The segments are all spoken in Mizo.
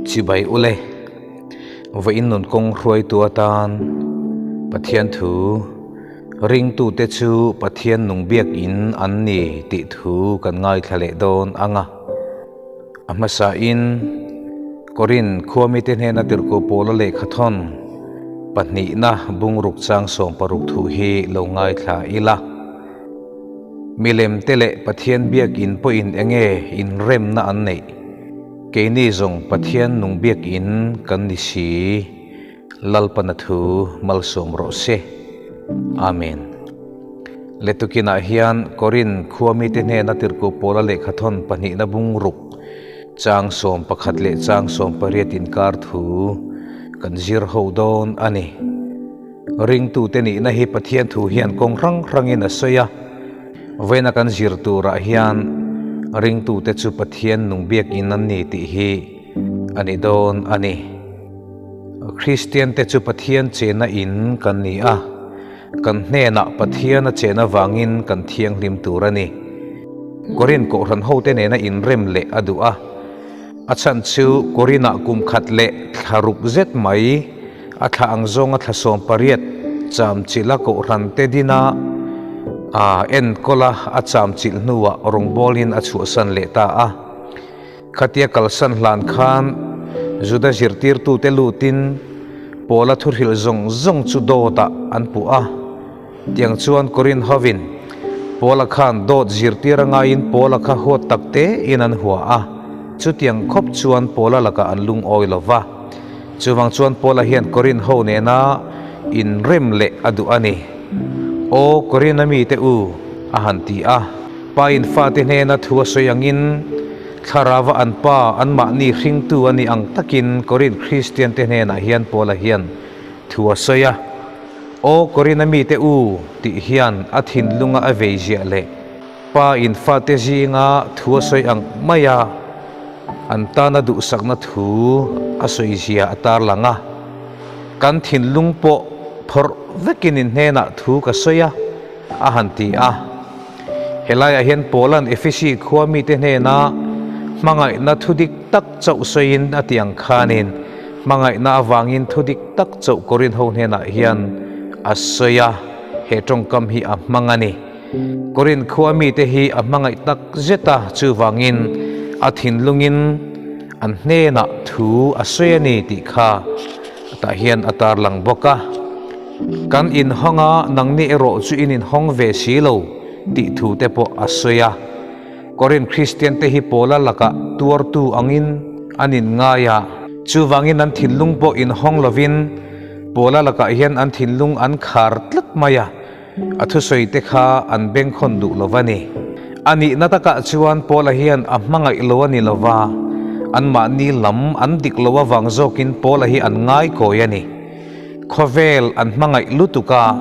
Chibai ule, vawiin nun kawng hruaitu atan Pathian thu ringtute chu Pathian nung biakin an ni tih thu kan ngaithla leh dawn ang a. A hmasain Korin khuamite hnena tirhkoh Paula lehkhathawn pahnihna bungruk chang 16 thu hi lo ngaithla ila. Milem te leh Pathian biakin pawhin enge inremna an neih? Keini zawng Pathian nung biakin kan ni si. Lalpana thu malsawm rawh se. Amen. Letukinah hian Korin khuamite hnena tirhkoh Paula lehkhathawn pahnihna bungruk chang 11 leh chang 18 inkar thu kan zir ho dawn a ni. Ringtute nihna hi Pathian thu hian kawng hrang hrangin a sawi a. Vawiina kan zir turah hian ringtute chu Pathian nung biakin an ni tih hi a ni dawn a ni. Kristiante chu Pathian chena in kan ni a, kan hnenah Pathian a chen avangin kan thianghlim tur a ni. Korin kohhran hote nena inrem leh a duh a, a chhan chu Korinah kum khat leh thla ruk zet mai a thla ang zawnga thla 18 chamchilh a kohhran te dina a enkawl a, a chamchilh hnuah rawngbawlin a chhuahsan leh ta a. Khatia kalsan hlan khan Juda zirtirtute lutin Paula thuhrilh zawng zawng chu dawtah an puh a. Tiang chuan Korin hovin Paula khan dawt zirtir a ngaiin Paula kha huat tak tein an hua a. Chutiang khawp chuan Paula lakah an lungawi lo va. Chuvang chuan Paula hian Korin ho nena inrem leh a duh a ni. Aw Korin a mite u, a han ti a. Pa in fate hnena thu a sawi angin thlarava an pa anmahni hringtu a nih ang takin Korin Kristian te hnenah hian Paula hian thu a sawi a. Aw Korin a mite u tih hian a thinlunga a vei ziah leh pa in fate zinga thu a sawi ang maia an tana duhsakna thu a sawi zia a tarlang a. Kan thinlung pawh phawrh vekin in hnenah thu ka sawi a, a han ti a. Helaiah hian Paula'n Efesi khua mite hnena hmangaihna thu dik tak chauh sawiin a ti ang khanin hmangaihna avangin thu dik tak chauh Korin ho hnenah hian a sawi a, he tawngkam hi a hmang a ni. Korin khua mite hi a hmangaih tak zet a, chuvangin a thinlungin an hnenah thu a sawi a ni tih kha tah hian a tarlang bawk a. Kan inhawng a, nangni erawh chu in inhawng ve si lo tih thu te pawh a sawi a. Korin Kristian te hi Paula lakah tuartu angin an inngai a, chuvangin an thinlung pawh inhawng lovin Paula lakah hian an thinlung an khar tlat mai a, a thusawi te kha an bengkhawn duh lo va ni. A nihna takah chuan Paula hian a hmangaih lo a ni lo va, anmahni lam an dik lo avang zawkin Paula hi an ngaikawi a ni. Khawvel an hmangaih lutuk a,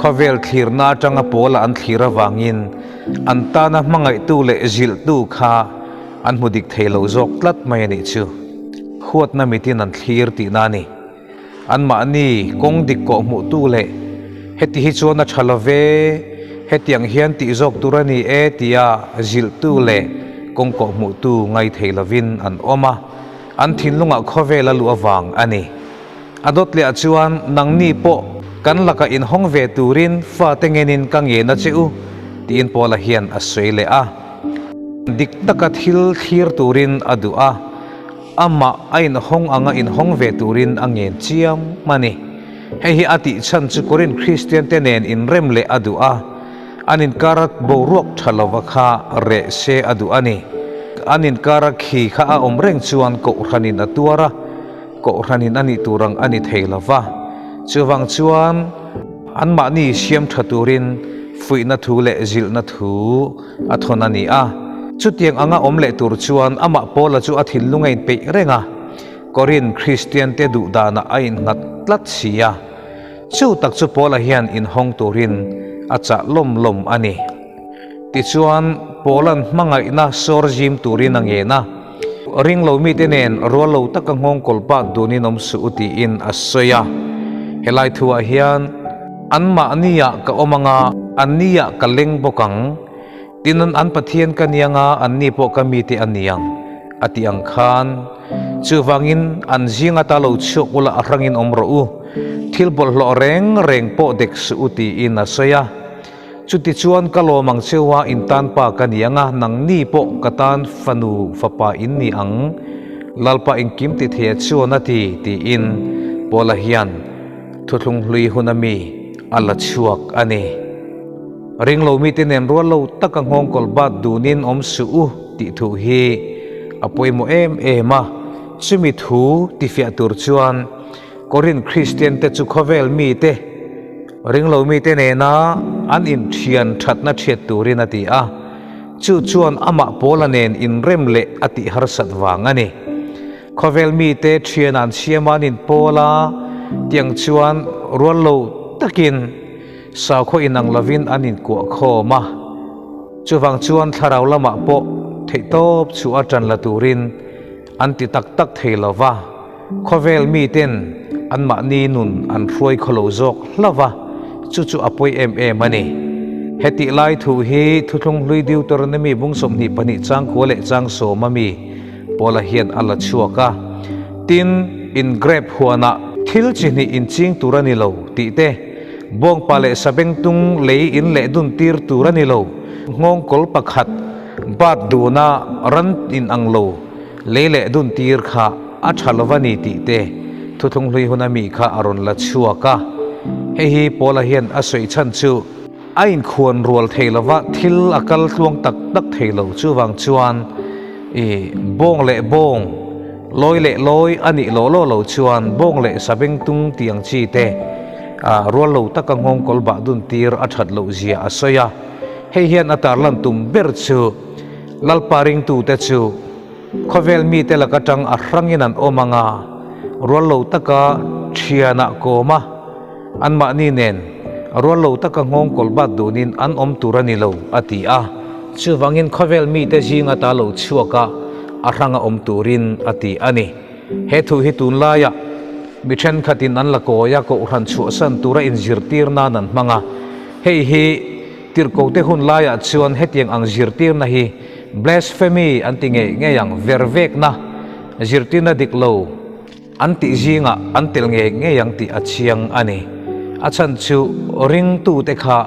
khawvel thlirna atanga Paula an thlir avangin an tana hmangaihtu leh zilhtu kha an hmu dik thei lo zawk tlat mai a nih chu. Huatna mitin an thlir tihna a ni. Anmahni kawng dik kawh hmuhtu leh heti hi chuan a tha lo ve, hetiang hian tih zawk tur a ni e tia zilhtu leh kawng kawh hmuhtu ngai thei lovin an awm a, an thinlungah khawvel a luh avang a ni. A dawt leh ah chuan nangni pawh kan lakah inhawng ve turin fate ngenin ka ngen a che u, tiin Paula hian a sawi leh a. Dik taka thil thlir turin a duh a, amah a inhawng anga inhawng ve turin a ngen chiam a ni. Hei hi a tih chhan chu Korin Kristiante nen inrem leh a duh a, an inkara boruak tha lova kha reh se a duh a ni. An inkara khi kha a awm reng chuan kohhranin a tuar a. Kohhranin a nih tur ang a ni thei lo va, chuvang chuan anmahni siam tha turin fuihna thu leh zilhna thu a thawn a ni a. Chutiang anga awm leh tur chuan amah Paula chu a thinlung a inpeih reng a, Korin Kristiante duh danah a innghat tlat si a. Chu tak chu Paula hian inhawng turin a chah lawm lawm a ni. Tichuan, Paula'n hmangaihna sawr zim turin a ngen a. Ring lo mite nen rual lo taka nghawng kawl pat dunin awm suh u tiin a sawi a. Helai thuah hian anmahniah ka awm anga, anniah ka leng bawk ang, tin an Pathian ka ni anga, anni pawh ka mite a ni ang, a tih ang khan. Chuvangin, an zing ata lo chhuak ula a hrangin awm rawh u, thil bawlhhlawh reng reng pawh dek suh u tiin a sawi a. Chutichuan ka lawm ang cheu a, in tan pa ka ni ang a, nangni pawh ka tan fanu fapa in ni ang, Lalpa engkim ti thei a chuan a ti, tiin Paula hian thuthlung hlui hun a mi a la chhuak a ni. Ringlo mite nen rual lo taka nghawngkawl bat dunin awm suh u tih thu hi a pawimawh em em a, chumi thu tifiah tur chuan Korinth Kristiante chu khawvel mite, ringlo mite nena an inthian thatna thiat turin a ti a, chu chuan amah Paula nen inrem leh a tih harsat vang a ni. Khawvel mite thian an siam a, an inpawl a, tiang chuan rual lo takin sakhaw inang lovin an inkuah khawm a, chuvang chuan thlarau lamah pawh theihtawp chu a tan la turin an ti tak tak thei lo va. Khawvel miten anmahni nun an hruai khaw lo zawk hlauh va, chu chu a pawi em em a ni. Hetih lai thu hi Thuthlung Hlui Deuteronomy bung 22 chang kua leh chang sawma mi Paula hian a la chhuak a, Tin, in grape huanah thil chi hnih in ching tur a ni lo tih te, bawngpa leh sabengtung lei in leh dun tir tur a ni lo, nghawngkawl pakhat bat duna ran in ang lo, Lei leh dun tir kha a tha lo va ni tih te thuthlung hlui huna mi kha a rawn la chhuak a. Hei hi Paula hian a sawi chhan chu a inkhuan rual thei lo va, thil a kal tluang tak tak thei lo. Chuvang chuan i bawng leh bawng, lawi leh lawi a nih lawh lawh lo chuan bawng leh sabengtung tih ang chi te rual lo taka nghawngkawl bah dun tir a that loh zia a sawi a. Hei hian a tarlan tum ber chu Lalpa ringtute chu khawvel mite lak atang a hrangin an awm ang a, rual lo taka thianah kawm a, anmahni nen rual lo taka nghawngkawl bat dunin an awm tur a ni lo, a ti a. Chuvangin khawvel mite zing ata lo chhuak a, a hranga awm turin a ti a ni. He thu hi tunlaiah mi thenkhatin an la kawi a, kohhran chhuahsan tura inzirtir nan an hmang a, hei hi, Tirhkote hun laiah chuan hetiang ang zirtirna hi blasphemy an ti ngei ngei ang, vervekna, zirtirna dik lo an tih zingah an tel ngei ngei ang tih a chiang a ni. A chhan chu ringtute kha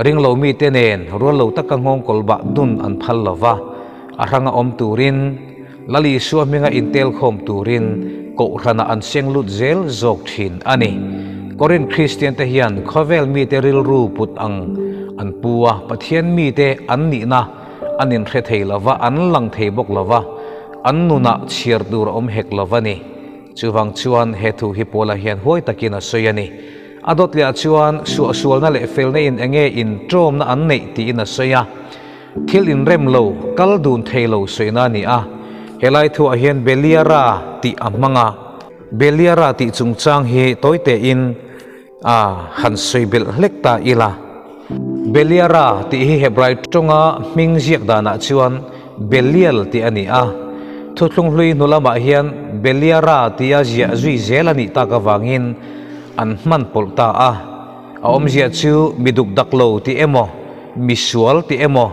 ringlo mite nen rual lo taka nghawngkawl bah dun an phal lo va, a hranga awm turin Lal Isua hminga intelkhawm turin Kohhranah an seng lut zel zawk thin a ni. Korinth Kristiante hian khawvel mite rilru put ang an pu a, Pathian mite an nihna an inhre thei lo va, an lang thei bawk lo va, an nunah chhiar tur a awm hek lo va ni. Chuvang chuan he thu hi Paula hian huai takin a sawi a ni. A dawtliah chuan suahsualna leh felna in enge inṭawmna an neih tiin a sawi a. Thil inrem lo, kal dun thei lo sawina a ni a, helai thuah hian Beliara tih a hmang a. Beliara tih chungchang hi tawi tein a han sawi belh hlek ta ila. Beliara tih hi Hebrai tawnga hming ziak danah chuan Belial tih a ni a. Thuthlung hlui hnu lamah hian Beliara tia ziah zui zel a nih tak avangin an hman pawlh ta a. A awmzia chu mi duk dak lo tih emaw, mi sual tih emaw,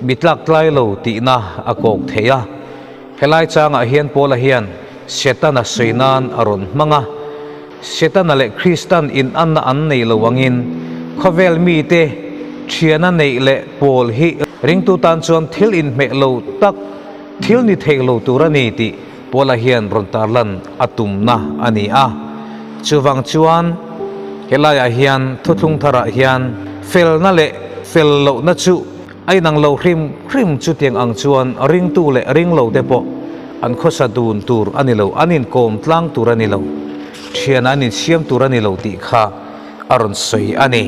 mi tlak tlai lo tihna a kawk thei a. Helai changah hian Paula hian Setana sawi nan a rawn hmang a. Setana leh Kristan inanna an nei lo angin khawvel mite thiana neih leh pawl hi ringtu tan chuan thil inhmeh lo tak, thil ni thei lo tur a ni tih Paula hian rawn tarlan a tumna a ni a. Chuvang chuan helaiah hian thuthlung tharah hian felna leh fel lohna chu a inang lo hrim hrim chutiang ang chuan ringtu leh ringlote pawh an khawsa dun tur a ni lo, an inkawm tlang tur a ni lo, thian an insiam tur a ni lo tih kha a rawn sawi a ni.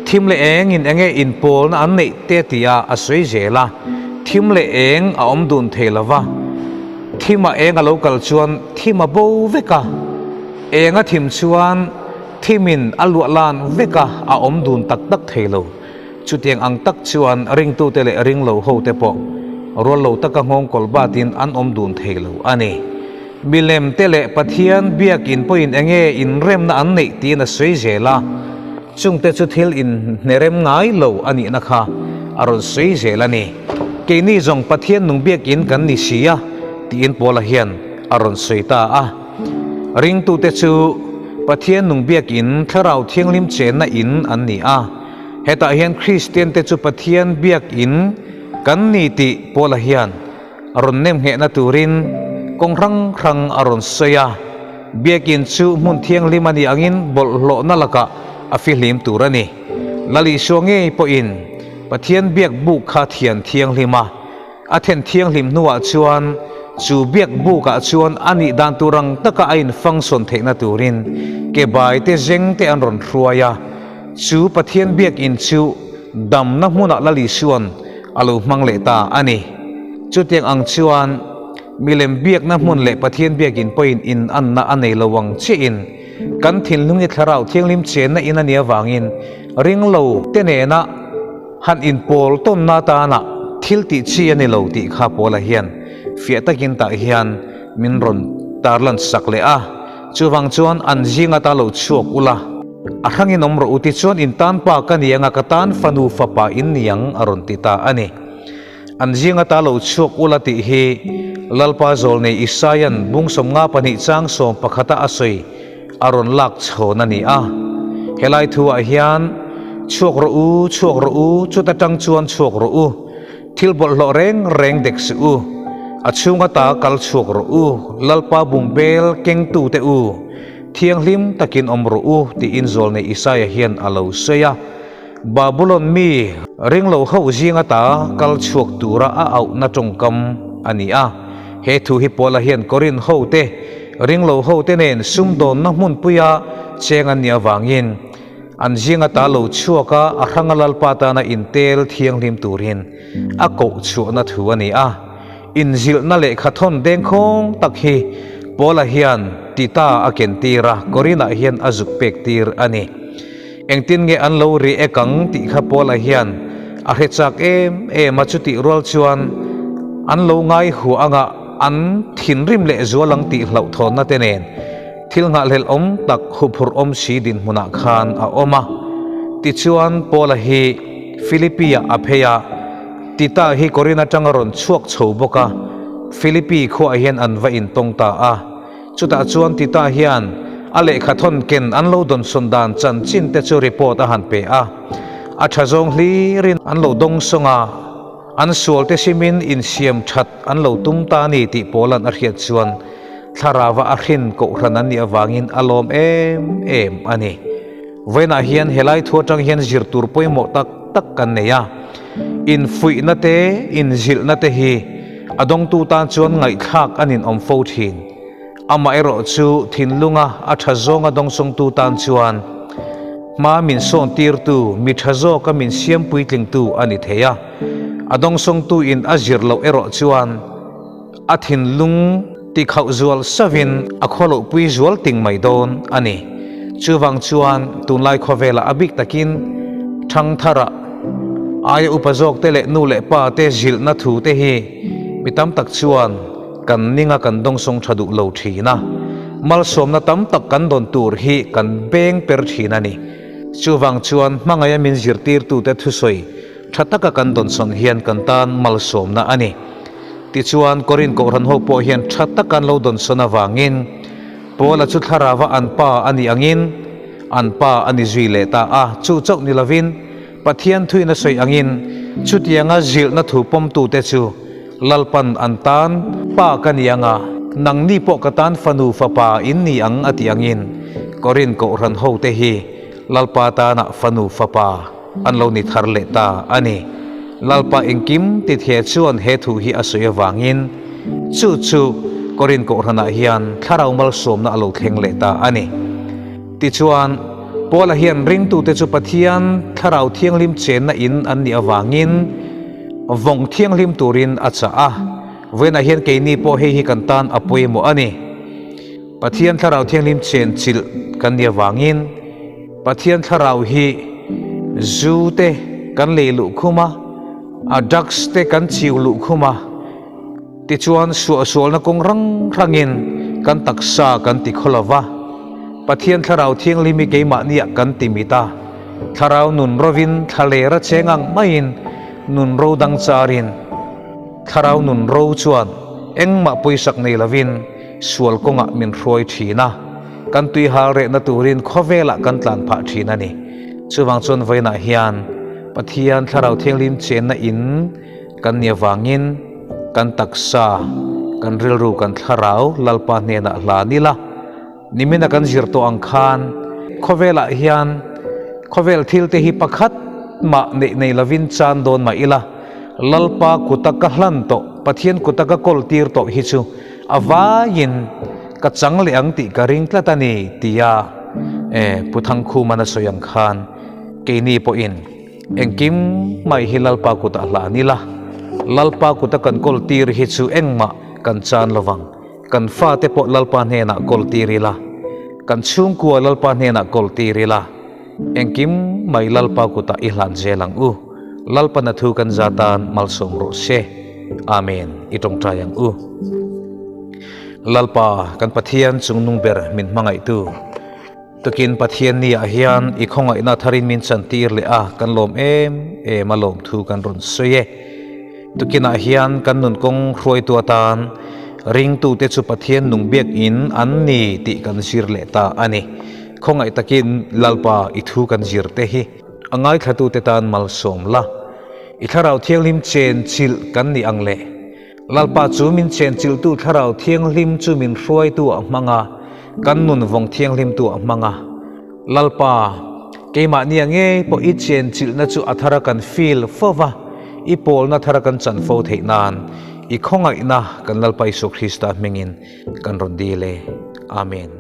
Thim leh eng in enge inpawlna an neih te tia a sawi zel a, thim leh eng a awm dun thei lo va, thima eng a lo kal chuan thim a bo vek a, eng a thim chuan thimin a luah lan vek a, a awm dun tak tak thei lo. Chutiang ang tak chuan ringtute leh ringlo hote pawh rual lo taka nghawngkawl batin an awm dun thei lo a ni. Milem te leh Pathian biakin pawhin enge inremna an neih tiin a sawi zel a, chungte chu thil inhnerem ngai lo a nihna kha a rawn sawi zel a ni. Keini zawng Pathian nung biakin kan ni si a, tiin Paula hian. a rawn sawi ta a. Ringtute chu Pathian nung biakin Thlarau Thianghlim chenna in an ni a. Hetah hian Kristiante chu Pathian biakin kan ni tih Paula hian a rawn nem nghehna turin kawng hrang hrang a rawn sawi a. Biakin chu hmun thianghlim a nih angin bawlhhlawhna lakah a fihlim tur a ni. Lal Isua ngei pawhin Pathian biak buk kha thian thianghlim a, a then thianghlim hnuah chuan chu biak bukah chuan a nih dan tur ang taka a in function theihna turin ke bai te zeng te an rawn hruai a, chu Pathian biak in chu damna hmunah Lal Isua'n a lo hmang leh ta a ni. Chutiang ang chuan milem biakna hmun leh Pathian biakin pawhin in anna a nei lo ang chiahin kan thinlung hi Thlarau Thianghlim chenna in a nih avangin ringlo te nena han inpawl tawnna atana thil tih chi a ni lo tih kha Paula hian fiah takin tah hian min rawn tarlan sak leh a. Chuvang chuan an zing ata lo chhuak ula, a hrangin awm rawh u tichuan in tan pa ka ni anga ka tan fanu fapa in ni ang a rawn ti ta a ni. An zing ata lo chhuak ula tih hi Lalpa zawlnei Isaia'n bung 52 chang 11-a a sawi a rawn lak chhawn a ni a. Helai thuah hian, Chhuak rawh u, chhuak rawh u, chuta tang chuan chhuak rawh u, thil bawlhhlawh reng reng dek suh u, a chhung ata kal chhuak rawh u, Lalpa bungbel kengtute u, thianghlim takin awm rawh u, tiin zawlnei Isaia hian a lo sawi a. Babulon mi ringlo ho zing ata kal chhuak tura a auhna tawngkam a ni a. He thu hi Paula hian Korinth hote ringlo hote nen sumdawnna hmunpuia cheng an nih avangin an zing ata lo chhuak a, a hranga Lalpa tana intel thianghlim turin a koh chhuahna thu a ni a. Inzilhna lehkha thawn dengkhawng tak hi Paula hian Tita a kentir a, Korinth-ah hian a zuk pektir a ni. Engtin nge an lo ri ek ang tih kha Paula hian a hre chak em em a, chutih rual chuan an lo ngai huah anga an thinrim leh zual ang tih hlauhthawnna te nen thil nghahhlelh awm tak huphurh awm si dinhmunah khan a awm a. Tichuan Paula hi Philippi-ah a phei a, Tita hi Korin atanga rawn chhuak chho bawk a, Philippi khuaah hian an va intawng ta a. Chutah chuan Tita hian a lehkha thawn ken an lo dawnsawn dan chanchin te chu report a han pe a. A tha zawng hlirin an lo dawngsawng a, an sual te simin insiam that an lo tum ta a ni tih Paula'n a hriat chuan thlarava a hrin kohhran an nih avangin a lawm em em a ni. Vawiinah hian helai thu atang hian zir tur pawimawh tak tak kan nei a, infuihna te, inzilhna te hi A dawngtu tan chuan ngaihthlak a ninawm fo thin. Amaherawh chu thinlunga a tha zawnga dawngsawngtu tan chuan hma min sawntirtu, mi tha zawka min siam puitlingtu a ni thei a. A dawngsawngtu in a zir loh erawh chuan a thinlung tikhauh zual savin a khawlohpui zual ting mai dawn a ni. Chuvang chuan tunlai khawvelah a bik takin thangthara Aia upa zawkte leh nu leh pa te zilhna thu te hi mi tam tak chuan kan ninga kan dawngsawng tha duh lo thin a, malsawmna tam tak kan dawn tur hi kan beng per thin a ni. Chuvang chuan hmangaia min zirtirtute thusawi tha taka kan dawnsawn hian kan tan malsawmna a ni. Tichuan Korin Kohhran ho pawh hian tha taka an lo dawnsawn avangin Paula chu thlarava an pa a nih angin an pa a ni zui leh ta a, chu chauh ni lovin Pathian thuin a sawi angin chutianga zilhna thu pawmtute chu Lalpan an tan pa ka ni anga, nangni pawh ka tan fanu fapa in ni ang a tih angin Korinth Kohhran hote hi Lalpa tana fanu fapa an lo ni thar leh ta a ni. Lalpa engkim tithe chuan he thu hi a sawi avangin chu chu Korinth Kohhranah hian thlarau malsawmna a lo thleng leh ta a ni. Tichuan, Paula hian ringtute chu Pathian Thlarau Thianghlim chenna in an nih avangin vawng thianghlim turin a chah a. Vawiinah hian keini pawh hei hi kan tan a pawimawh a ni. Pathian Thlarau Thianghlim chen chilh kan nih avangin Pathian Thlarau hi zu te kan lei luh khum a, a drugs te kan chiu luh khum a, Tichuan, suahsualna kawng rang rangin kan taksa kan ti khaw lo va, Pathian Thlarau Thianghlim hi keimahniah kan ti mit a, Thlarau nun rovin thla lera cheng ang maiin nun ro dang charin, Thlarau nun ro chuan engmah pawisak nei lovin. Sual kawngah min hruai thin a, kan tui hal rehna turin khawvelah kan tlan phah thin a ni. Chuvang chuan vawiinah hian Pathian Thlarau Thianghlim chenna in kan nih avangin kan taksa, kan rilru, kan thlarau Lalpa hnenah hlan ila, nimina kan zir tawh ang khan khawvelah hian khawvel thil te hi pakhat mah neih nei lovin chan dawn mah ila, Lalpa kuta ka hlan tawh, Pathian kuta ka kawl tir tawh hi chu A vaiin ka chang leh ang tih ka ring tlat a ni, tia Pu Thangkhuman a sawi ang khan keini pawhin engkim mai hi Lalpa kutah hlah an ila, Lalpa kuta kan kawl tir hi chu engmah kan chan lo vang, kan fate pawh Lalpa hnenah kawl tir ila, kan chhungkua Lalpa hnenah kawl tir ila, engkim mai Lalpa kutah i hlan zel ang u. Lalpana thu kan za tan malsawm rawh se. Amen. I tawngtai ang u. Lalpa, kan Pathian chungnung ber min hmangaihtu. Tukin Pathian ni ah hian i khawngaihna tharin min chantir leh a, kan lawm em em a lawm thu kan rawn sawi e. Tukin ah hian kan nun kawng hruaitu atan ringtute chu Pathian nung biakin an ni tih kan zir leh ta a ni. Khawngaih takin Lalpa i thu kan zir te hi a ngaithlatute tan malsawm la. I Thlarau Thianghlim chen chilh kan nih ang le. Lalpa chu min chen chilhtu Thlarau Thianghlim chu min hruaitu a hmang a, kan nun vawng thianghlimtu a hmang a. Lalpa, keimahnia ngei pawh i chen chilhna chu a thara kan feel fo va, i pawlna thara kan chan fo theih nan i khawngaihna kan Lalpa Isua Krista hmingin kan rawn dil e. Amen.